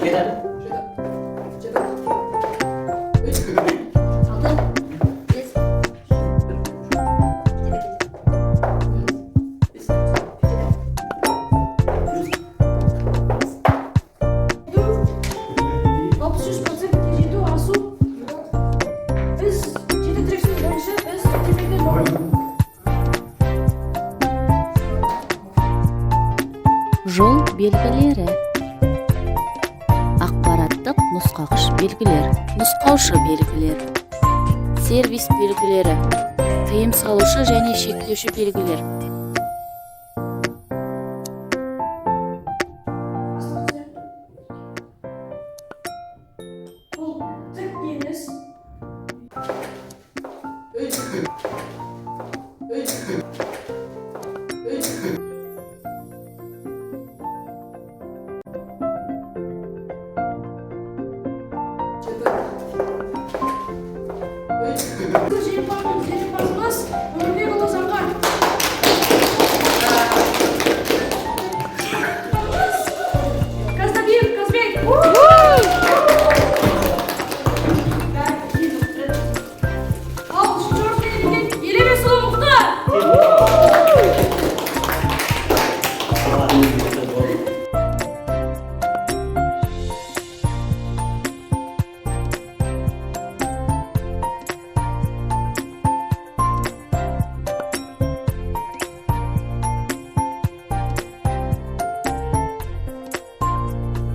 Жеті. Жеті. Үш. Алты. Бес. Жеті. Бес. Жеті. 63%-ке жету асу. Біз жеті тірек сөз бойынша біз мектепте жоғары. Жол белгілері. Ақпараттық нұсқағыш белгілер, нұсқаушы белгілер, сервис белгілері, тыйым салушы және шектеуші белгілер. Астық. Бұл тік емес. Үш. Үш. Үш. Жеті. Үш. Жеңімпазымыз Өмірбекұлы Заңғар. Каздабиев Казбек.